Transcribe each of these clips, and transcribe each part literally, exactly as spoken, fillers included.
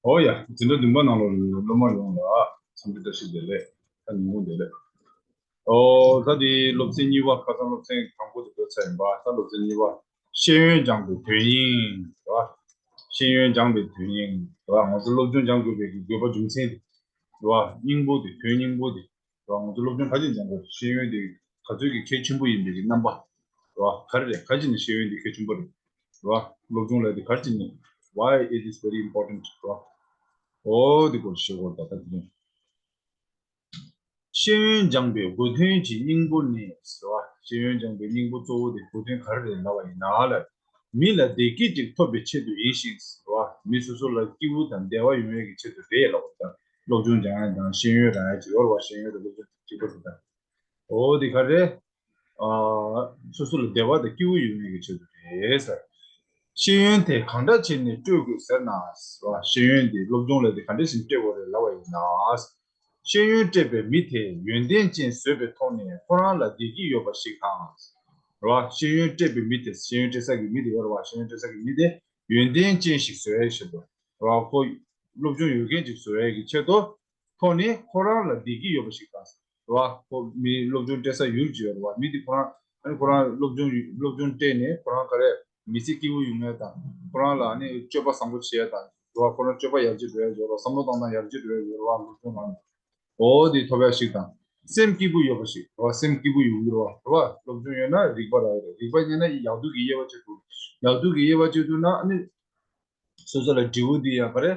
ཨོ་ཡ། འཛིན་གྲྭ་བདུན་པ་ནང་ལོགས་ལ་སློབ་མ་ཡོངས་ལ་འཚམས་འདྲི་བཀྲ་ཤིས་བདེ་ལེགས། ད་ཉིན་གུང་བདེ་ལེགས། ཨོ་ད་དེ་སློབ་ཚན་གཉིས་པ། ཁ་སང་སློབ་ཚན་དང་པོ་དེ་འགོད་ཚར་ཡིན་པ། ད་སློབ་ཚན་གཉིས་པ། ཤེས་ཡོན་སྦྱང་པའི་དོན་སྙིང་རེད་བ། ཤེས་ཡོན་སྦྱང་པའི་དོན་སྙིང་རེད་བ། ང་ཚོ་སློབ་སྦྱོང་སྦྱང་དགོས་པའི་གི་དགོས་པ་རྒྱུ་མཚན་དེ་རེད་བ། སྙིང་པོ་དེ། དོན་སྙིང་པོ་དེ་རེད་བ། ང་ཚོ་སློབ་སྦྱོང་ག་ཅིག་སྦྱང་དགོས། ཤེས་ཡོན་དེ་ག་ཚོད་ཀྱི་གལ་ཆེན་པོ་ཡིན་པའི་གི་རྣམ་པ་རེད་བ། ག་རེ་རེད། ག་ཅིག་ནས་ཤེས་ཡོན་དེ་གལ་ཆེན་པོ་རེད་རེད་བ། སློབ་སྦྱོང་ལ་དེ་ག་ཅིག་ནས། Why it is very important རེད་བ། ཨོ་དེ་སྐོར་ཞུ་དགོས་རེད། ད་ད་དེ་རིང་། ཤེས་ཡོན་སྦྱང་པའི་དགོས་དོན་གྱི་སྙིང་པོ་ནི་ཟེར་བ། ཤེས་ཡོན་སྦྱང་པའི་སྙིང་པོ་གཙོ་བོ་དེ་དགོས་དོན་ག་རེ་རེད་ལབ་པ་ཡིན་ན་ལ། མི་ལ་བདེ་སྐྱིད་ཅིག་ཐོབ་པའི་ཆེད་དུ་ཡིན་ཞིང་ཟེར་བ། མི་སོ་སོ་ལ་སྐྱིད་པོ་དང་བདེ་བ་ཡོང་ཡས་ཀྱི་ཆེད་དུ་རེད་ལབ་པ་དང་། སློབ་སྦྱོང་སྦྱང་ཡས་དང་ཤེས་ཡོན་རག་ཡས་ཅིག་ཡོད་རེད་བ། ཤེས་ཡོན་དང་སློབ་སྦྱོང་གཅིག་པ་རེད་ད། འོ་དེ་ག་རེད། ཨ། སོ་སོ་ལ་བདེ་བ་དང་སྐྱིད་པོ་ཡོང་ཡས་ཀྱི་ཆེད་དུ་རེད་ཟེར། ཤེས་ཡོན་དེ་གང་འདྲ་བྱས་ནས་སྤྲོད་དགོས་ཟེར་ན་ཟེར་བ། ཤེས་ཡོན་དེ་སློབ་སྦྱོང་ལ་དེ་ག་འདྲ་ཞིག་སྤྲད་དགོས་རེད་ལབ་པ་ཡིན་ན། ཤེས་ཡོན་སྤྲད་པའི་མི་དེ་ཡོན་ཏན་ཅན་བཟོས་པའི་ཐོག་ནས་ཁོ་རང་ལ་བདེ་སྐྱིད་ཡོད་པ་ཞིག་དང་། རེད་བ། ཤེས་ཡོན་སྤྲད་པའི་མི་དེ། ཤེས་ཡོན་སྤྲད་ས་གི་མི་དེ་ཡོད་རེད་བ། ཤེས་ཡོན་སྤྲད་ས་གི་མི་དེ་ཡོན་ཏན་ཅན་ཞིག་བཟོ་ཡའི་ཆེད་དུ། རེད་བ། ཁོ་སློབ་སྦྱོང་ཡོད་མཁན་ཅིག་བཟོ་ཡའི་གི་ཆེད་དུ། ཐོག་ནས་ཁོ་རང་ལ་བདེ་སྐྱིད་ཡོད་པ་ཞིག་དང་། རེད་བ། ཁོ་མི་སློབ་སྦྱོང་སྤྲད་ས་ཡུལ་ཅིག་ཡོད་རེད་བ། མི་དེ་ཁོ་རང་། ཨ་ནི་ཁོ་རང་སློབ་སྦྱོང་སློབ་སྦྱོང་སྤྲད་ནས་ཁོ་རང་ག་རེ། མི་ཚེ་སྐྱིད་པོ་ཡོང་ཡ་དང་། ཁོ་རང་ལ་ཨ་ནི་སྤྱོད་པ་བཟང་པོ་བྱེད་ཡ་དང་། རེད་བ། ཁོ་རང་སྤྱོད་པ་ཡར་རྒྱས་འགྲོ་ཡ་ཡོད་རེད་བ། བསམ་བློ་བཏང་སྟངས་ཡར་རྒྱས་འགྲོ་ཡ་ཡོད་རེད་བ། སློབ་སྦྱོང་ནང་ནས། འོ་དེ་ཐོབ་ཡ་ཞིག་དང་། སེམས་སྐྱིད་པོ་ཡོད་པ་ཞིག་རེད་བ། སེམས་སྐྱིད་པོ་ཡོང་གི་རེད་བ། རེད་བ། སློབ་སྦྱོང་ཡོད་ན་རིག་པ་རག་གི་རེད། རིག་པ་རྙེད་ན་ཡག་སྡུག་གི་དབྱེ་བ་བྱེད་ཐུབ། ཡག་སྡུག་གི་དབྱེ་བ་བྱེད་ཐུབ་ན་ཨ་ནི། སོ་སོ་ལ་འབྲས་བུ་འདི་ཡང་ག་རེ།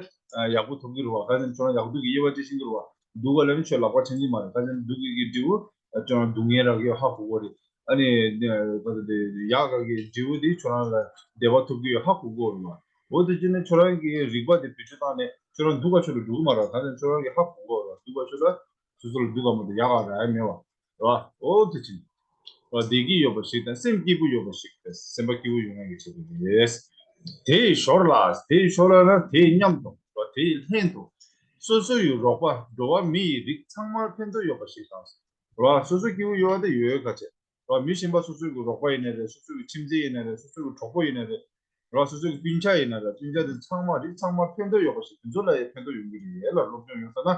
ཡག་པོ་ཐོབ་ཀྱི་རེད་བ། ཁ་སང་ཁྱོད་རང་ཡག་སྡུག་གི་དབྱེ་བ་ཕྱེ་ཤེས་ཀྱི་རེད་བ། སྡུག་ག་ལབ་ན་ཁྱོད་ལག་པ་འཆང་གི་མ་རེད། ཁ་སང་སྡུག་གི་གི་འབྲས་བུ་ཁྱོད་རང་སྡུག་བསྔལ་རག་གི་ཡོད་ཧ་གོ་གི་རེད། ཨ་ནི་ག་ཚོད་དེ་ཡག་ག་གི་འབྲས་བུ་དེ་ཁྱོད་རང་ལ་བདེ་བ་ཐོབ་ཀྱི་ཡོད་ཧ་གོ་གི་རེད་བ། འོ་དེ་བྱས་ནས་ཁྱོད་རང་གི་རིག་པ་དེ་བེད་སྤྱོད་བཏང་ནས་ཁྱོད་རང་སྡུག་ག་ཁྱོད་ལ་འགྲོ་གི་མ་རེད། ཁ་སང་ཁྱོད་རང་གི་ཧ་གོ་གི་རེད་བ། སྡུག་ག་ཁྱོད་ལ། སོ་སོ་ལ་སྡུག་ག་མ་གཏོགས་ཡག་ག་རག་ཡ་མེད་བ། རེད་བ། འོ་དེ་བྱས་ནས། བདེ་སྐྱིད་ཡོད་པ་ཞིག་དང་སེམས་སྐྱིད་པོ་ཡོད་པ་ཞིག་དང་སེམས་པ་སྐྱིད་པོ་ཡོང་ཡག་གི་ཆེད་དུ་རེད། དེའི་ཞོར་ལ། དེའི་ཞོར་ལ་ན་དེའི་མཉམ་དུ། དེའི་ལྷན་དུ། སོ་སོ་ཡི་རོགས་པ་འགྲོ་བ་མི་ཡི་རིགས་ཚང་མར་ཕན་ཐོགས་ཡོད་པ་ཞིག་དང་། རེད་བ། སོ་སོ་སྐྱིད་པོ་ཡོད་པ་དེ་ཡོད་ཡོད་ག་བྱེད། རེད་བ། མི་གཞན་པ་སོ་སོ་གི་རོགས་པ་ཡིན་ནའི་རེད། སོ་སོ་གི་ཁྱིམ་མཚེས་ཡིན་ནའི་རེད། སོ་སོ་གི་གྲོགས་པོ་ཡིན་ནའི་རེད། རེད་བ། སོ་སོ་གི་སྤུན་ཆ་ཡིན་ནའི་རེད། སྤུན་ཆ་དེ་ཚང་མ་རིགས་ཚང་མར་ཕན་ཐོགས་ཡོད་པ་ཞིག་དེ་ཚོ་ལ་ཡང་ཕན་ཐོགས་ཡོང་གི་རེད་ལ། སློབ་སྦྱོང་ཡོང་ས་ན།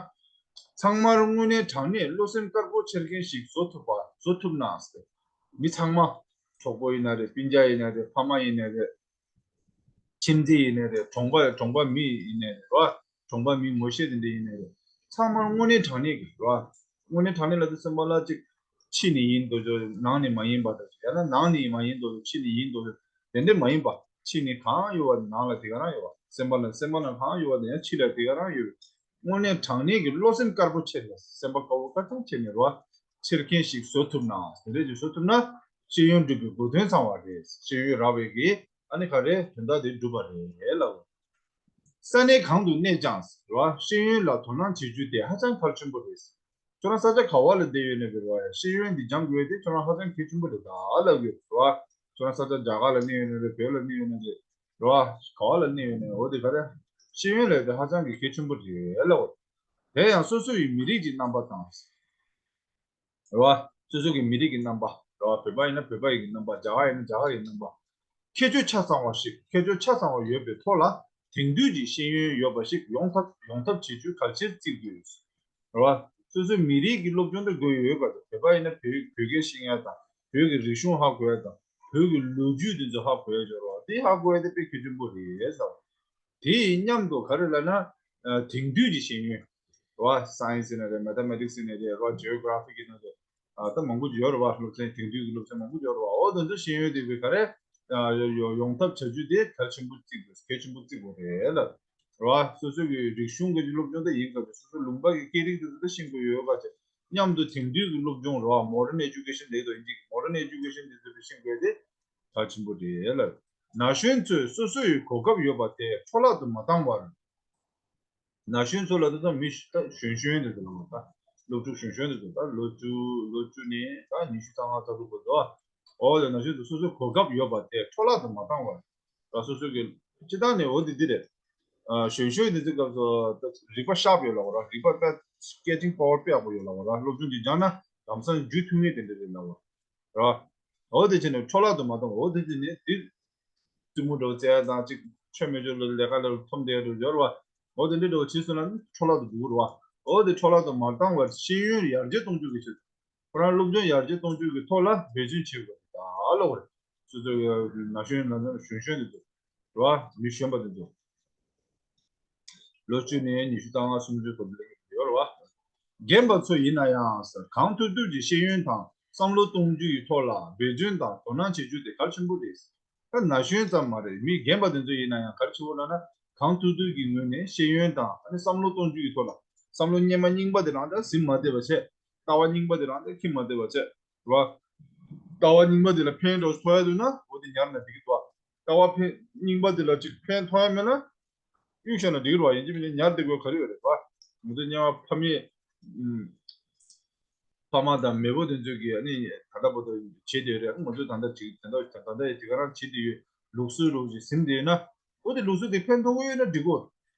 ཚང་མར་དངོས་གནས་དྲང་གནས་བློ་སེམས་དཀར་པོ་ཁྱེར་མཁན་ཞིག་བཟོ་ཐུབ་པ། བཟོ་ཐུབ་ན་ཟེར། མི་ཚང་མ། གྲོགས་པོ་ཡིན་ན་རེད། སྤུན་ཀྱག་ཡིན་ན་རེད། ཕ་མ་ཡིན་ན་རེད། ཁྱིམ་མཚེས་ཡིན་ནའི་རེད། གྲོང་པ་གྲོང་པ་མི་ཡིན་ནའི་རེད་བ། གྲོང་པ་མི་ངོ་ཤེས་དེ་འདྲ་ཡིན་ནའི་རེད། ཚང་མར་དངོས་གནས་དྲང་གནས་ཀྱི་རེད་བ། དངོས་གནས་དྲང་གནས་ལབ་དུས་སེམས་པ་ལ་ཅིག་ཕྱི་ནས་ཡིན་མདོག་བྱས་ནང་ནས་མ་ཡིན་པ་དང་། ཡང་ན་ནང་ནས་མ་ཡིན་མདོག་བྱས་ཕྱི་ནས་ཡིན་མདོག་བྱས་དེ་འདྲ་མ་ཡིན་པ། ཕྱི་ནས་གང་ཡོད་པ་ནང་ལ་དེ་ག་རང་ཡོད་པ། སེམས་པ་ལ་སེམས་པ་ལ་གང་ཡོད་པ་དེ་ཡང་ཕྱི་ལ་དེ་ག་རང་ཡོད། དངོས་གནས་དྲང་གནས་ཀྱི་བློ་སེམས་དཀར་པོ་ཁྱེར་ནས། སེམས་པ་དཀར་པོ་དཀར་ཐང་ཁྱེར་ནས་རེད་བ། ཁྱེར་མཁན་ཞིག་བཟོ་ཐུབ་ན། དེ་འདྲ་ཞིག་བཟོ་ཐུབ་ན། ཤེས་ཡོན་འགྲུབ་པའི་དགོས་དོན་ཚང་བ་རེད། ཤེས་ཡོན་རག་པའི་གི་ཨ་ནི་ག་རེ་དོན་དག་དེ་འགྲུབ་པ་རེད་ལབ། ས་གནས་གང་དུ་གནས་ཀྱང་རེད་བ། ཤེས་ཡོན་ལ་དོ་སྣང་བྱེད་རྒྱུ་དེ་ཧ་ཅང་གལ་ཆེན་པོ་རེད། ཁྱོད་རང་ས་ཆ་ག་བ་ལ་བསྡད་ཡོད་ནའི་རེད་བ། ཤེས་ཡོན་འདི་སྦྱང་དགོས་དེ་ཁྱོད་རང་ཧ་ཅང་གལ་ཆེན་པོ་རེད་ད་ལབ་ཡོད་རེད་བ། ཁྱོད་རང་ས་ཆ་རྒྱ་གར་ལ་གནས་ཡོད་ནའི་རེད། བོད་ལ་གནས་ཡོད་ནའི་རེད། རེད་བ། ག་བ་ལ་གནས་ཡོད་ནའི། འོ་དེ་ག་རེ། ཤེས་ཡོན་ལབ་དེ་ཧ་ཅང་གི་གལ་ཆེན་པོ་རེད་ལབ། དེ་ཡང་སོ་སོ་ཡི་མི་རིགས་ཀྱི་རྣམ་པ་དང་། རེད་བ། སོ་སོ་གི་མི་རིགས་ཀྱི་རྣམ་པ། རེད་བ། བོད་པ་ཡིན་ན་བོད་པ་ཡི་གི་རྣམ་པ། རྒྱ་གར་ཡིན་ན་རྒྱ་གར་ཡི་རྣམ་པ། ཁྱད་ཆོས་ཆ་ཚང་བ་ཞིག་ཁྱད་ཆོས་ཆ་ཚང་བ་ཡོད་པའི་ཐོག་ལ་དེང་དུས་ཀྱི་ཤེས་ཡོན་ཡོད་པ་ཞིག་ཡོང་ཐབས་ཡོང་ཐབས་བྱེད་རྒྱུ་གལ་ཆེར་བརྩི་དགོས། རེད་བ། སོ་སོའི་མི་རིགས་ཀྱི་སློབ་སྦྱོང་དེ་དགོས་ཡོད་པ་དང་། བོད་པ་ཡིན་ན་བོད་བོད་སྐད་ཤེས་ཡ་དང་། བོད་ཀྱི་རིག་གཞུང་ཧ་གོ་ཡ་དང་། བོད་ཀྱི་ལོ་རྒྱུས་དེ་ཚོ་ཧ་གོ་ཡ་ཡོད་རེད་བ། དེ་ཧ་གོ་ཡ་དེ་དཔེ་གལ་ཆེན་པོ་རེད་ཟེར་བ། དེའི་མཉམ་དུ་ག་རེ་ལབ་ན། ཨ། དེང་དུས་ཀྱི་ཤེས་ཡོན། རེད་བ། སའེན་སི་ཡིན་ན་རེད། མེ་ཐ་མེ་ཊིག་སི་ཡིན་ན་རེད། རེད་བ། ཇི་ཡོ་གྷ་ར་ཕི་ཡིན་ན་རེད། ཨ། ད་མང་པོ་ཅིག་ཡོད་རེད་བ། སློབ་ཚན་དེང་དུས་ཀྱི་སློབ་ཚན་མང་པོ་ཅིག་ཡོད་རེད་བ། འོ་དེ་ཚོ་ཤེས་ཡོན་དེ་བས་ག་རེ། ཨ། ཡོ་ཡོ་ཡོང་ཐབས་བྱ་རྒྱུ་དེ་གལ་ཆེན་པོ་བརྩི་དགོས། གལ་ཆེན་པོ་བརྩི་དགོས་རེད་ལབ། རེད་བ། སོ་སོ་གི་རིག་གཞུང་གི་སློབ་སྦྱོང་དེ་ཡིན་སྐབས་སོ་སོ་ལུང་པ་གི་སྐད་རིགས་དེ་ཚོ་ད་ཤེས་དགོས་ཡོད་པ་བྱས། མཉམ་དུ་དེང་དུས་ཀྱི་སློབ་སྦྱོང་རེད་བ། མོ་ཌན་ཨེ་ཇུ་ཀེ་ཤན་ལབ་དུས་ཨིན་ཇི་གི་མོ་ཌན་ཨེ་ཇུ་ཀེ་ཤན་དེ་ཚོ་དེ་ཤེས་དགོས་དེ་གལ་ཆེན་པོ་རེད་ལབ། ན་གཞོན་ཚོས་སོ་སོ་ཡི་གོ་སྐབས་ཡོད་པ་དེ་འཕྲོ་བརླག་ཏུ་མ་བཏང་བར། ན་གཞོན་ཚོ་ལབ་དུས་ད་མི་ད་གཞོན་གཞོན་དེ་ཚོ་ལ་ད་སློབ་ཕྲུག་གཞོན་གཞོན་དེ་ཚོ་ད་ལོ་བཅུ་ལོ་བཅུ་ནས་ད་ཉི་ཤུ་རྩ་ལྔ་རྩ་དྲུག་བར་དུ། འོ་ལ་ན་གཞོན་ཚོ་སོ་སོའི་གོ་སྐབས་ཡོད་པ་དེ་འཕྲོ་བརླག་ཏུ་མ་བཏང་བར། ད་སོ་སོ་གི་སྤྱི་བཏང་ནས་འོ་དེ་འདི་རེད། ཨ། གཞོན་གཞོན་དེ་ཚོའི་སྐབས་སུ་ད་རིག་པ་ཤརབ་ཡོད་ལབ་པ་ར། རིག་པ་ད་ཀེ་ཅིང་པ་ཝར་དཔེ་ཡག་པོ་ཡོད་ལབ་པ་ར། སློབ་སྦྱོང་ཅིག་སྦྱངས་ན་ལམ་སང་རྒྱུ་མཐུན་ངེས་དེ་འདྲ་རེད་ལབ་པ་ར། འོ་དེ་བྱས་ནས་འཕྲོ་བརླག་ཏུ་མ་བཏང་། འོ་དེ་བྱས་ནས་དེ་རྩེད་མོ་འདྲ་བོ་རྩེ་ཡ་དང་ཅིག་ཆོ་མེད་ཆོ་ལ་ལས་ཀ་ལ་འཐོམ་བསྡད་ཡ་འདྲ་ཡོད་རེད་བ། འོ་དེ་འདྲ་འདྲ་བོ་བྱས་སོང་ན་འཕྲོ་བརླག་ཏུ་འགྲོ་གི་རེད་བ། འོ་དེ་འཕྲོ་བརླག་ཏུ་མ་བཏང་བར་ཤེས་ཡོན་ཡར་རྒྱས་གཏོང་རྒྱུ་གི་ཆེད་དུ། ཁོ་རང་སློབ་སྦྱོང་ཡར་རྒྱས་གཏོང་རྒྱུ་གི་ཐོག་ལ་འབད་བརྩོན་བྱེད་དགོས་ད་ལབ་པ་རེད། སོ་སོའི་ན་གཞོན་ན་གཞོན་གཞོན་གཞོན་དེ་ཚོ་རེད་བ། མི་གཞོན་པ་དེ་ཚོ། ལོ་བཅུ་ནས་ཉི་ཤུ་རྩ་ལྔ་སུམ་ཅུ་བར་དུ་སླེབས་ཀྱི་ཡོད་རེད་བ། རྒན་པ་ཚོ་ཡིན་ན་ཡང་ཟེར། གང་ཐུབ་ཐུབ་ཀྱིས་ཤེས་ཡོན་དང་བསམ་བློ་གཏོང་རྒྱུ་ཡི་ཐོག་ལ་འབད་བརྩོན་དང་དོ་སྣང་བྱེད་རྒྱུ་དེ་གལ་ཆེན་པོ་རེད། ད་ན་གཞོན་ཙམ་མ་རེད། མི་རྒན་པ་དེ་ཚོ་ཡིན་ན་ཡང་གལ་ཆེ་བོ་ལབ་ན། གང་ཐུབ་ཐུབ་ཀྱི་ངོས་ནས་ཤེས་ཡོན་དང་ཨ་ནི་བསམ་བློ་གཏོང་རྒྱུ་ཡི་ཐོག་ལ། བསམ་བློ་སྔོན་མ་རྙིང་པ་དེ་རང་ད་ཟིན་མ་བསྡད་པ་བྱས། ལྟ་བ་རྙིང་པ་དེ་རང་ད་འཁྱེར་མ་བསྡད་པ་བྱས། རེད་བ། ལྟ་བ་རྙིང་པ་དེ་ལ་ཕན་འདྲ་བོ་ཐོགས་ཡ་འདུག་ན་འོ་དེ་ཉར་ན་འགྲིག་གི་འདུག་ལྟ་བ་ཕན་རྙིང་པ་དེ་ལ་ཅིག་ཕན་ཐོགས་ཡ་མེད་ན། གཡུག་བཞག་ན་འགྲིག་གི་རེད་བ། ཡིན་གཅིག་མིན་གཅིག་ཉར་བསྡད་དགོས་ག་རེ་ཡོད་རེད་བ། ང་ཚོ་སྔོན་མ་ཕ་མས། ཨུམ། ཕ་མ་དང་མེས་པོ་དེ་ཚོས་ཀྱིས་ཨ་ནི་ད་ལྟ་བར་དུ་བྱེད་བསྡད་ཡོད་རེད། ང་ཚོས་ད་ལྟ་ཅིག་ད་ལྟ་ད་ལྟ་ཡི་དེ་ག་རང་བྱེད་བསྡད་ཡོད། ལུགས་སྲོལ་རུ་ཅིག་ཟིན་བསྡད་ཡོད་ན། འོ་དེ་ལུགས་སྲོལ་དེ་ཕན་ཐོགས་ཀྱི་ཡོད་ན་འགྲིག་གོ།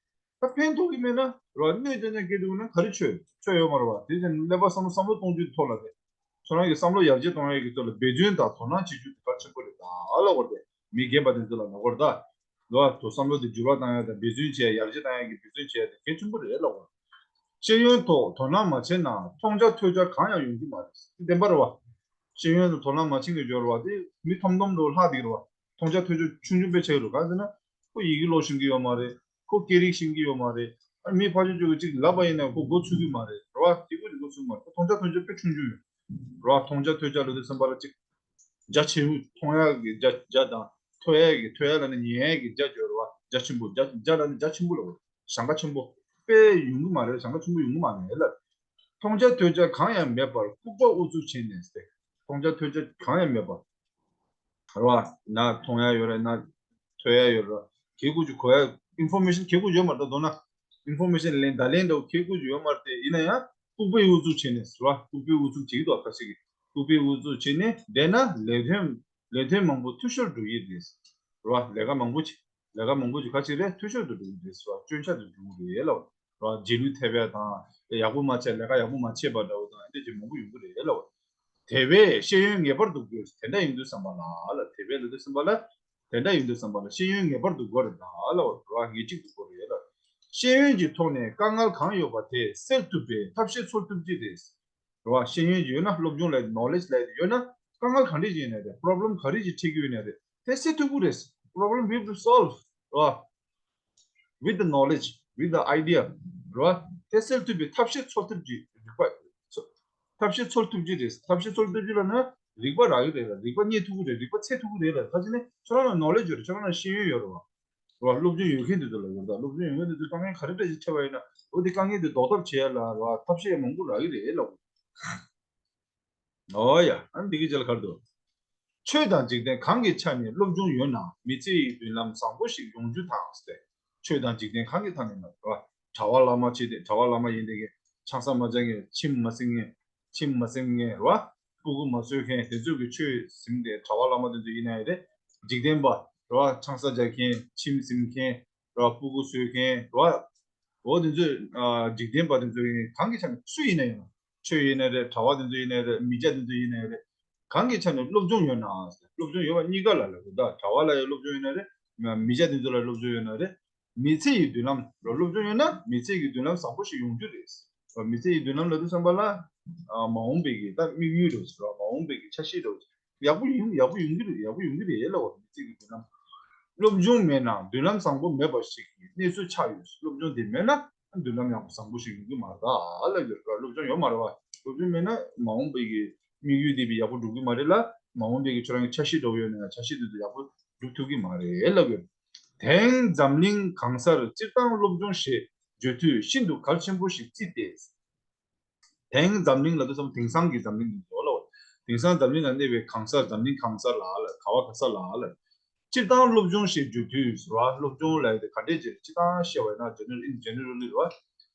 ད་ཕན་ཐོགས་ཀྱི་མེད་ན་རེད་བ། གནོད་ཅན་ཅན་སྐྱེ་འདུག་ན་ག་རེ་ཆོད་ཆོད་ཡོད་མ་རེད་བ། དེ་ཚོ་སློབ་པ་བསམ་བློ་བསམ་བློ་གཏོང་རྒྱུ་ཐོག་ལ་རེད། ཁྱོད་རང་གི་བསམ་བློ་ཡར་རྒྱས་གཏོང་ཡས་ཀྱི་ཐོག་ལ་འབད་བརྩོན་དང་དོ་སྣང་བྱེད་རྒྱུ་དེ་གལ་ཆེན་པོ་རེད་ད་ལབ་དགོས་རེད། མི་རྒན་པ་དེ་ཚོ་ལ་ལབ་དགོས་རེད་ད། ལོ་ཐོ་བསམ་བློ་དེ་འགྱུར་བ་བཏང་ཡ་དང་འབད་བརྩོན་བྱེད་ཡ། ཡར་རྒྱས་བཏང་ཡ་གི་འབད་བརྩོན་བྱེད་ཡ་དེ་གལ་ཆེན་པོ་རེད་ལབ་དགོས། ཤེས་ཡོན་ཐོག་དོ་སྣང་མ་བྱས་ན་མཐོང་རྒྱ་ཐོས་རྒྱ་གང་ཡང་ཡོང་གི་མ་རེད། བདེན་པ་རེད་བ། ཤེས་ཡོན་དང་དོ་སྣང་མ་བྱེད་མཁན་འབྱོར་བ་དེ་མི་ཐོམ་ཐོམ་འགྲོ་ལྷག་བསྡད་ཀྱི་རེད་བ། མཐོང་རྒྱ་ཐོས་རྒྱ་ཆུང་ཆུང་དཔེ་ཆ་ཡོད་རེད། གང་ཟེར་ན། ཁོ་ཡི་གེ་ཀློག་ཤེས་ཀྱི་ཡོད་མ་རེད། ཁོ་སྐད་རིགས་ཤེས་ཀྱི་ཡོད་མ་རེད། ཨ་མི་ཕར་ཕྱོགས་ཕྱོགས་ཀྱི་ཅིག་ལབ་པ་ཡིན་ན་ཁོ་མགོ་ཚོད་ཀྱི་མ་རེད། རེད་བ། སྐྱིད་པོ་ཅིག་མགོ་ཚོད་མ་རེད། ཁོ་མཐོང་རྒྱ་ཐོས་རྒྱ་དཔེ་ཆུང་ཆུང་ཡོད། རེད་བ། མཐོང་རྒྱ་ཐོས་རྒྱ་ལབ་དུས་ཙམ་པ་ལ་ཅིག་རྒྱ་ཆེ་བོ་མཐོང་ཡག་གི་རྒྱ་རྒྱ་དང་། ཐོས་ཡག་གི་ཐོས་ཡག་ལབ་ན་ཉན་ཡག་གི་རྒྱ་ཡོད་རེད་བ། རྒྱ་ཆེན་པོ་རྒྱ་རྒྱ་ལབ་ན་རྒྱ་ཆེན་པོ་ལབ་དགོས་རེད། གཞན་དགའ་ཆེན་པོ། དཔེ་ཡོང་གི་མ་རེད། གཞན་དགའ་ཆེན་པོ་ཡོང་གི་མ་རེད་ལབ། མཐོང་རྒྱ་ཐོས་རྒྱ་གང་ཡང་མེད་པར་ལྐུགས་པ་ཨུ་ཚུགས་བྱས་ནས་ཟེར། མཐོང་རྒྱ་ཐོས་རྒྱ་གང་ཡང་མེད་པར། རེད་བ། ན་མཐོང་ཡག་ཡོད་རེད། ན་ཐོས་ཡག་ཡོད་རེད། གལ་དགོས་ཀྱི་གོ་ཡག་ཨིན་ཕོར་མེ་ཤན་གལ་དགོས་ཡོད་མ་རེད། མདོར་ན་ཨིན་ཕོར་མེ་ཤན་ལེན་བརྡ་ལན་འདྲ་བོ་གལ་དགོས་ཀྱི་ཡོད་མ་རེད་དེ། ཡིན་ན་ཡང་ལྐུགས་པའི་ཨུ་ཚུགས་བྱས་ནས་ཟེར་བ། ལྐུགས་པའི་ཨུ་ཚུགས་བྱེད་ཀྱི་འདུག་ཁ་ཤས་ཀྱིས་ལྐུགས་པའི་ཨུ་ཚུགས་བྱས་ནས་བསྡད་ན་ལས་དོན་ལས་དོན་མང་པོ་འཐུས་ཤོར་འགྲོ་ཡི་རེད། རེད་བ། ལས་ཀ་མང་པོ་བྱེད། ལས་ཀ་མང་པོ་ཅིག་ག་ཅིག་རེད། འཐུས་ཤོར་དུ་འགྲོ་གི་རེད་ཟེར་བ། སྐྱོན་ཆ་དུ་འགྲོ་གི་རེད་ལབ། རེད་བ། རྗེས་ལུས་ཐེབས་ཡ་དང་། ཡག་པོ་མ་བྱས། ལས་ཀ་ཡག་པོ་མ་བྱས་པ་འདྲ་བོ་དང་། ཨ་འདྲ་ཅིག་མང་པོ་ཡོང་གི་རེད་ལབ། དེ་བས་ཤེས་ཡོན་ངེས་པར་དུ་དགོས། དེ་འདྲ་ཡིན་དུས་ཙམ་པ་ལ་ལ། དེ་བས་ལབ་དུས་ཙམ་པ་ལ། དེ་འདྲ་ཡིན་དུས་ཙམ་པ་ལ་ཤེས་ཡོན་ངེས་པར་དུ་དགོས་རེད་ད་ལབ། རེད་བ། ངེས་གཅིག་ཏུ་དགོས་རེད་ལབ། ཤེས་ཡོན་གྱི་ཐོག་ནས་དཀའ་ངལ་གང་ཡོད་པ་དེ་སེལ་ཐུབ་པའི་ཐབས་ཤེས་འཚོལ་ཐུབ་ཀྱི་རེད། རེད་བ། ཤེས་ཡོན་ཡོད་ན། སློབ་སྦྱོང་ལ་ནོ་ལེཇ་ལ་ཡོད་ན། དཀའ་ངལ་ག་འདྲ་ཞིག་ཡིན་ནའི་རེད། པོ་རོབ་ལེམ་ག་རེ་ཞིག་འཕྲད་ཀྱི་ཡོད་ནའི་རེད། དེ་སེལ་ཐུབ་ཀྱི་རེད། Problem will be solved. རེད་བ། With the knowledge, with the idea. རེད་བ། དེ་སེལ་ཐུབ་པའི་ཐབས་ཤེས་འཚོལ་ཐབས་ཀྱི་རིག་པ། ཐབས་ཤེས་འཚོལ་ཐུབ་ཀྱི་རེད། ཐབས་ཤེས་འཚོལ་ཐུབ་ཀྱི་ལབ་ན་རིག་པ་རག་གི་རེད་ལ། རིག་པ་རྙེད་ཐུབ་ཀྱི་རེད། རིག་པ་འཚོལ་ཐུབ་ཀྱི་རེད་ལ། ག་ཅི་ནས་ཁྱོད་རང་ལ་ནོ་ལེཇ་ཡོད་རེད། ཁྱོད་རང་ལ་ཤེས་ཡོན་ཡོད་རེད་བ། རེད་བ། སློབ་སྦྱོང་ཡོད་མཁན་དེ་ཚོ་ལ་ཡོད་རེད། སློབ་སྦྱོང་ཡོད་མཁན་དེ་ཚོས་དཀའ་ངལ་ག་རེ་འདྲ་ཞིག་འཕྲད་པ་ཡིན་ན། འོ་དེ་དཀའ་ངལ་དེ་ཟློག་ཐབས་བྱེད་ཡ་ལ། རེད་བ། ཐབས་ཤེས་མང་པོ་རག་གི་རེད་ལབ། ཨོ་ཡ། ཨ་ནི་འདི་གི་རྗེས་ལ་ག་རེ་འདུག་ཆོས་དང་འཇིག་རྟེན་གང་གི་ཆ་ནས་སློབ་སྦྱོང་ཡོད་ན་མི་ཚེ་ཡི་མདུན་ལམ་བཟང་པོ་ཞིག་ཡོང་རྒྱུ་དང་ཟེར། ཆོས་དང་འཇིག་རྟེན་གང་གི་ཐ་ནས་ན་རེད་བ། གྲྭ་པ་བླ་མ་བྱས་ཏེ། གྲྭ་པ་བླ་མ་ཡིན་དེ་གི་ཆང་ས་མ་བཅད་མཁན། ཁྱིམ་མ་ཟིན་མཁན། ཁྱིམ་མ་ཟིན་མཁན་རེད་བ། སྤུ་གུ་མ་གསོ་མཁན་དེ་ཚོས་ཀྱི་ཆོས་ཟིན་ཏེ། གྲྭ་པ་བླ་མ་དེ་ཚོ་ཡིན་ན་ཡང་རེད། འཇིག་རྟེན་པ་རེད་བ། ཆང་ས་རྒྱག་མཁན། ཁྱིམ་ཟིན་མཁན་རེད་བ། སྤུ་གུ་གསོ་མཁན་རེད་བ། འོ་དེ་ཚོས། ཨ། འཇིག་རྟེན་པ་དེ་ཚོ་ཡིན། གང་གི་ཆ་ནས་སུ་ཡིན་ན་ཡང་། ཆོས་ཡིན་ན་རེད། གྲྭ་པ་དེ་ཚོ་ཡིན་ན་རེད། མི་སྐྱ་དེ་ཚོ་ཡིན་ན་རེད། གང་གི་ཆ་ནས་སློབ་སྦྱོང་ཡོད་ན། སློབ་སྦྱོང་ཡོད་པ་གཉིས་ཀ་ལ་ལ་རེད་ད། གྲྭ་པ་ལ་ཡང་སློབ་སྦྱོང་ཡོད་ན་རེད། མི་སྐྱ་དེ་ཚོ་ལ་སློབ་སྦྱོང་ཡོད་ན་རེད། མི་ཚེ་ཡི་མདུན་ལམ་རེད། སློབ་སྦྱོང་ཡོད་ན་མི་ཚེ་གི་མདུན་ལམ་བཟང་པོ་ཞིག་ཡོང་རྒྱུ་རེད། མི་ཚེ་ཡི་མདུན་ལམ་ལབ་དུས་ཙམ་པ་ལ། ཨ། མ་འོངས་པའི་གི་ད་དམིགས་ཡུལ་རེད་ཟེར་བ། མ་འོངས་པའི་གི་འཆར་གཞི་རེད་ཟེར། ཡག་པོ་ཡིན། ཡག་པོ་ཡོང་གི་རེད། ཡག་པོ་ཡོང་གི་རེད་ལབ་པ། མི་ཚེ་གི་མདུན་ལམ། སློབ་སྦྱོང་མེད་ན་མདུན་ལམ་བཟང་པོ་མེད་པ་ཞིག་གི་གནས་ཚུལ་ཆགས་ཡོད། སློབ་སྦྱོང་དེ་མེད་ན་མདུན་ལམ་ཡག་པོ་བཟང་པོ་ཞིག་ཡོང་གི་མ་རེད་ད་ལབ་ཡོད་རེད། སློབ་སྦྱོང་ཡོད་མ་རེད་བ། སློབ་སྦྱོང་མེད་ན་མ་འོངས་པའི་གི་དམིགས་ཡུལ་དེ་བས་ཡག་པོ་འགྲུབ་གི་མ་རེད་ལ། མ་འོངས་པའི་གི་ཁྱོད་རང་གི་འཆར་གཞི་འདྲ་བོ་ཡོད་ན་ཡང་འཆར་གཞི་དེ་ཚོ་ཡག་པོ་འགྲུབ་ཐུབ་ཀྱི་མ་རེད་ལབ་ཡོད། དེང་འཛམ་གླིང་གང་སར་སྤྱིར་བཏང་སློབ་སྦྱོང་ཞེས་བརྗོད་དུས་ཤིན་ཏུ་གལ་ཆེན་པོ་ཞིག་བརྩིས་ཏེ། དེང་འཛམ་གླིང་ལབ་དུས་ཙམ་དེང་སང་གི་འཛམ་གླིང་དུ་འགྲོ་ལ། དེང་སང་འཛམ་གླིང་ལ་གནས་པའི་གང་སར། འཛམ་གླིང་གང་སར་ལ་ལ། ག་བ་ག་ས་ལ་ལ། སྤྱིར་བཏང་སློབ་སྦྱོང་ཞེས་བརྗོད་དུས་ར། སློབ་སྦྱོང་ལབ་ཡ་དེ་ག་འདྲས་ཅིག་སྤྱིར་བཏང་བཤད་པ་ཡིན་ན། ཇེ་ནེ་རལ། ཨིན་ཇེ་ནེ་རལ་ལི་ར།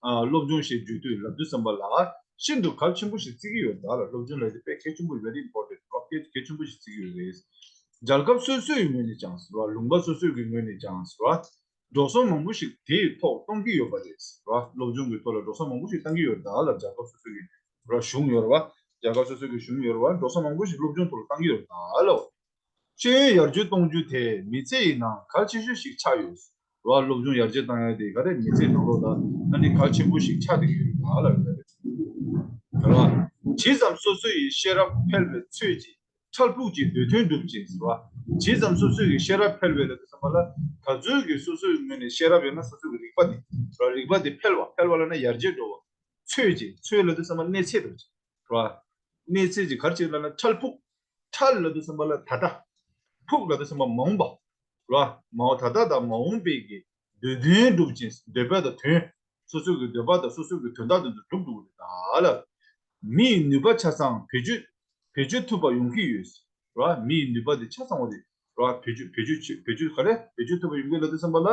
ཨ། སློབ་སྦྱོང་ཞེས་བརྗོད་དུས་ལབ་དུས་ཙམ་པ་ལ་ཤིན་ཏུ་གལ་ཆེན་པོ་ཞིག་བརྩི་གི་ཡོད་ད་ལ། སློབ་སྦྱོང་ལབ་ཡ་དེ་དཔེ་གལ་ཆེན་པོ། very important. དཔེ་གལ་ཆེན་པོ་ཞིག་བརྩི་གི་ཡོད་རེད། རྒྱལ་ཁབ་སོ་སོའི་ངོས་ནས་ཀྱང་ར། ལུང་པ་སོ་སོའི་གི་ངོས་ནས་ཀྱང་ར། འགྲོ་སོང་མང་པོ་ཞིག་དེའི་ཐོག་གཏོང་གི་ཡོད་པ་རེད། ར། སློབ་སྦྱོང་གི་ཐོག་ལ་འགྲོ་སོང་མང་པོ་ཞིག་གཏོང་གི་ཡོད་ད་ལ། རྒྱལ་ཁབ་སོ་སོ་གི་ར་གཞུང་ཡོད་ར་བ། རྒྱལ་ཁབ་སོ་སོ་གི་གཞུང་ཡོད་ར་བ། འགྲོ་སོང་མང་པོ་ཞིག་སློབ་སྦྱོང་ཐོག་ལ་གཏོང་གི་ཡོད་ད་ལ། ཤེས་ཡོན་ཡར་རྒྱས་གཏོང་རྒྱུ་དེ་མི་ཚེ་ཡི་ནང་གལ་ཆེ་ཤོས་ཤིག་ཆགས་ཡོད། རེད་བ། སློབ་སྦྱོང་ཡར་རྒྱས་བཏང་ཡ་དེ་ག་རེ་མི་ཚེ་ནང་ལོགས་ལ་ཨ་ནི་གལ་ཆེན་པོ་ཞིག་ཆགས་བསྡད་ཀྱི་ཡོད་རེད་ད་ལབ་རེད། རེད་བ། ཇི་ཙམ་སོ་སོ་ཡི་ཤེས་རབ་འཕེལ་བའི་ཚོད་ཀྱིས། འཕྲལ་ཕུགས་ཀྱི་འདོད་དོན་འགྲུབ་ཅིང་ཟེར་བ། ཇི་ཙམ་སོ་སོའི་གི་ཤེས་རབ་འཕེལ་བའི་ལ་དུ་བསམ་པ་ལ། ད་ཚོད་ཀྱི་སོ་སོའི་ངོས་ནས་ཤེས་རབ་ཡོད་ན་སོ་སོའི་གི་རིག་པ་དེ། རིག་པ་དེ་འཕེལ་བ། འཕེལ་བ་ལ་ན་ཡར་རྒྱས་འགྲོ་བ། ཚོད་ཅིག་ཚོད་ལ་དུ་བསམ་པ་གནས་ཚད་འགྲོ་ཅིག་རེད་བ། གནས་ཚད་ཅིག་ག་རེ་ཅིག་ལ་ན་འཕྲལ་ཕུགས། འཕྲལ་ལ་དུ་བསམ་པ་ལ་ད་ལྟ། ཕུགས་ལ་དུ་བསམ་པ་མ་འོངས་པ། རེད་བ། མ་འོངས་ད་ལྟ་དང་མ་འོངས་པའི་གི་འདོད་དོན་འགྲུབ་ཅིང་། འདོད་པ་དང་དོན། སོ་སོའི་གི་འདོད་པ་དང་སོ་སོའི་གི་དོན་དག་དེ་ཚོ་འགྲུབ་འགྲོ་གི་རེད་ད་ལ། མི་ཡི་ནུས་པ་ཆ་ཚང་བེད་སྤྱོད། བེད་སྤྱོད་ཐུབ་པ་ཡོང་གི་ཡོད། རེད་བ། མི་ཡི་ནུས་པ་དེ་ཆ་ཚང་བ་དེ། རེད་བ། བེད་སྤྱོད་བེད་སྤྱོད་བྱེད་བེད་སྤྱོད་ག་རེ་བེད་སྤྱོད་ཐུབ་པ་ཡོང་གི་ལ་དུ་བསམ་པ་ལ་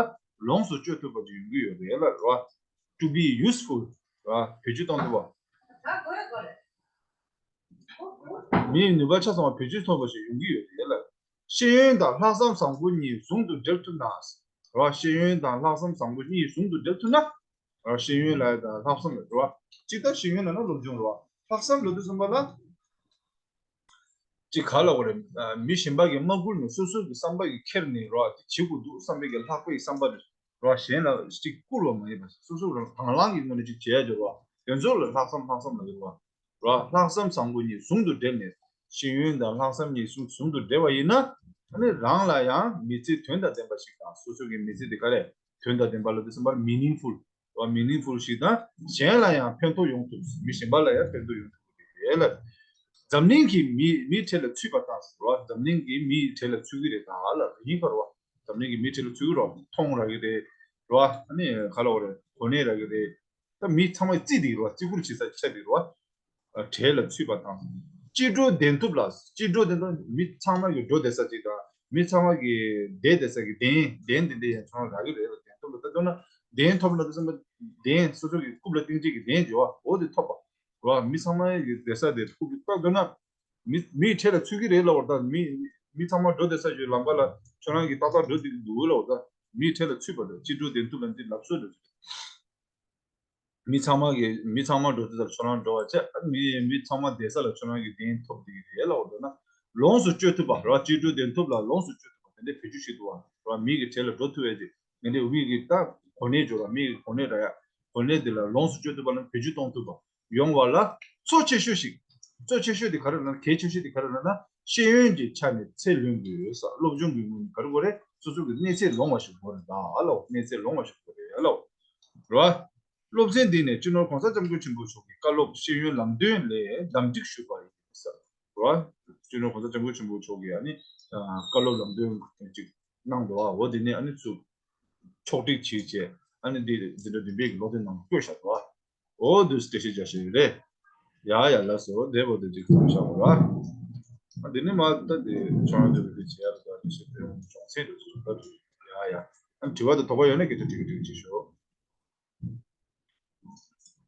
ལོངས་སུ་སྤྱོད་ཐུབ་པ་ཅིག་ཡོང་གི་ཡོད་རེད་ལ་རེད་བ། To be useful. རེད་བ། བེད་སྤྱོད་གཏོང་ཐུབ་པ། མི་ཡི་ནུས་པ་ཆ་ཚང་བ་བེད་སྤྱོད་ཐུབ་པ་ཞིག་ཡོང་གི་ཡོད་རེད་ལ། ཤེས་ཡོན་དང་ལྷག་བསམ་བཟང་པོ་གཉིས་ཟུང་དུ་འབྲེལ་ཐུབ་ན། རེད་བ། ཤེས་ཡོན་དང་ལྷག་བསམ་བཟང་པོ་གཉིས་ཟུང་དུ་འབྲེལ་ཐུབ་ན། རེད་བ། ཤེས་ཡོན་ལ་དང་ལྷག་བསམ་ལ་རེད་བ། གཅིག་ད་ཤེས་ཡོན་ལ་ན་སློབ་སྦྱོང་རེད་བ། ལྷག་བསམ་ལ་དུ་བསམ་པ་ལ། ཅིག་ག་ལ་བ་རེད། མི་གཞན་པ་གིས་མ་བསྐུལ་ནས་སོ་སོ་གི་བསམ་པ་གིས་ཁྱེར་ནས་རེད་བ། དེ་བྱེད་དགོས་འདུག་བསམ་པའི་གི་ལྷག་པའི་བསམ་པ་རེད་བ། གཞན་ལ་ཅིག་བསྐུལ་བ་མ་ཡིན་པ་སོ་སོ་རང་དང་བླངས་ཀྱི་ངོས་ནས་ཅིག་བྱེད་ཡ་འབྱོར་བ། དེ་ཚོ་ལ་ལྷག་བསམ་ལྷག་བསམ་ལ་ཡོད་བ། རེད་བ། ལྷག་བསམ་བཟང་པོ་གཉིས་ཟུང་དུ་འབྲེལ་ནས། ཤེས་ཡོན་དང་ལྷག་བསམ་གཉིས་ཟུང་ཟུང་དུ་འབྲེལ་བ་ཡིན་ན། ཨ་ནི་རང་ལ་ཡང་མི་ཚེ་དོན་དང་ལྡན་པ་ཞིག་དང་། སོ་སོ་གི་མི་ཚེ་དེ་ག་རེ་དོན་དང་ལྡན་པ་ལ་དུ་བསམ་པར་meaningful། རེད་བ། meaningful་ཞིག་དང་གཞན་ལ་ཡང་ཕན་ཐོགས་ཡོང་ཐུབ། མི་གཞན་པ་ལ་ཡང་ཕན་ཐོགས་ཡོང་ཐུབ་པ་རེད་ལ། འཛམ་གླིང་གི་མི་མིའི་གྲས་ལ་ཚུད་པ་དང་། རེད་བ། འཛམ་གླིང་གི་མིའི་གྲས་ལ་ཚུད་ཀྱི་རེད་ད་ལ་ཡིན་པ་རེད་བ། འཛམ་གླིང་གི་མིའི་གྲས་ལ་ཚུད་ཀྱི་རེད་བ། མཐོང་རག་གི་རེད། རེད་བ། ཨ་ནི་ག་ལ་བ་རེད། གོ་གནས་རག་གི་རེད། ད་མི་ཚང་མས་བརྩི་བསྡད་ཀྱི་རེད་བ། བརྩི་བཀུར་བྱེད་ས་ཆགས་བསྡད་ཀྱི་རེད་བ། གྲས་ལ་ཚུད་པ་དང་། སྐྱིད་འགྲོ་བདེན་ཐོབ་ལ། སྐྱིད་འགྲོ་བདེན་ཐོབ། མི་ཚང་མ་གི་འགྲོ་བསྡད་ས་ཅིག་དང་། མི་ཚང་མ་གི་བསྡད་བསྡད་ས་གི་གདན་གདན་དེ་འདྲ་ཡང་ཚང་མ་རག་གི་རེད་ལ། བདེན་ཐོབ་ལ་ད་མདོར་ན་གདན་ཐོབ་ལ་དུ་བསམ་པ། གདན་སོ་སོ་གི་རྐུབ་ལ་བཏིང་བྱེད་ཀྱི་གདན་འཇོ་བ་འོ་དེ་ཐོབ་པ་རེད་བ། མི་ཚང་མ་གི་བསྡད་ས་དེ་རྐུབ་ཀྱི་ད་མདོར་ན་མི་མིའི་གྲས་ལ་ཚུད་ཀྱི་རེད་ལབ་པ་རེད། ད་མི་མི་ཚང་མ་འགྲོ་བསྡད་ས་ཞིག་ལམ་ཁ་ལ་ཁྱོད་རང་གི་ཏག་ཏག་འགྲོ་བསྡད་ཀྱི་འདུག་ལབ་པ་རེད། ད་མིའི་གྲས་ལ་ཚུད་པ་རེད། སྐྱིད་འགྲོ་བདེན་ཐོབ་ལ་འདི་ལབ་སྲོལ་རེད། མི་ཚང་མ་གི་མི་ཚང་མ་འགྲོ་དུས་ལ་ཁྱོད་རང་འགྲོ་བ་བྱས། མི་མི་ཚང་མ་བསྡད་ས་ལ་ཁྱོད་རང་གི་གདན་ཐོབ་བསྡད་ཀྱི་རེད་ལབ་པ་འདྲ་ན། ལོངས་སུ་སྤྱོད་ཐུབ་པ་རེད་བ། སྐྱིད་འགྲོ་བདེན་ཐོབ་ལ་ལོངས་སུ་སྤྱོད་ཐུབ་པ་དེ་འདྲའི་བེད་སྤྱོད་བྱེད་ཐུབ་པ་རེད་བ། མི་གི་གྲས་ལ་འགྲོ་ཐུབ་པའི་དེ་ངས་འདི་མི་གི་ད་གོ་གནས་འབྱོར་བ། མི་གི་གོ་གནས་རག་ཡ། གོ་གནས་དེ་ལ་ལོངས་སུ་སྤྱོད་ཐུབ་པ་ལ་བེད་སྤྱོད་གཏོང་ཐུབ་པ་ཡོང་བ་ལ་གཙོ་ཆེ་ཤོས་ཤིག་གཙོ་ཆེ་ཤོས་དེ་ག་རེ་ལབ་ན། གལ་ཆེ་ཤོས་དེ་ག་རེ་ལབ་ན། ཤེས་ཡོན་གྱི་ཆ་ནས་ཚད་ལོན་དགོས་ས། སློབ་སྦྱོང་གི་ངོས་ནས་ག་རེ་དགོས་རེད། སོ་སོ་གི་གནས་ཚད་ལོངས་པ་ཞིག་དགོས་རེད་ད་ལོ། གནས་ཚད་ལོངས་པ་ཞིག་དགོས་རེད་ལོ། རེད་བ། སློབ་ཚན་འདི་ནས་སྤྱི་ནོར་༸གོང་ས་༸སྐྱབས་མགོན་ཆེན་པོ་མཆོག་གི་བཀའ་སློབ་ཤེས་ཡོན་ལམ་སྟོན་ལས་བདམས་བསྒྲིགས་ཞུས་པ་ཡིན་ས་རེད་བ། སྤྱི་ནོར་༸གོང་ས་༸སྐྱབས་མགོན་ཆེན་པོ་མཆོག་གིས་ཨ་ནི་བཀའ་སློབ་ལམ་སྟོན་ཅིག་གནང་འདུག་བ། འོ་དེ་ནས་ཨ་ནི་ཚུར་ཕྱོགས་སྒྲིག་བྱས་བྱས། ཨ་ནི་འདི་འཛིན་གྲྭ་བདུན་པའི་གི་སློབ་ཚན་ནང་བཀོད་བཞག་འདུག་བ། འོ་དུས་སྐད་ཆ་རྒྱག་ཤེས་རེད། ཡ་ཡ་ལགས་སོ། དེ་བོ་དེ་ཅིག་གསུངས་བཞག་པ་ར། ཨ་དེ་ནི་མ་ད་དེ་ཆོ་འཕྲུལ་དེ་བྱེད་ཡ་ད་དེ་ཤེས་པའི་ཅུང་ཟད་དུ་ཅིག་ད་དུ་ཡ་ཡ། ཨ་དྲི་བ་དང་དོགས་པ་ཡོད་ན་སྐད་ཆ་དྲི་གི་དྲི་གི་ཅིག་ཤོག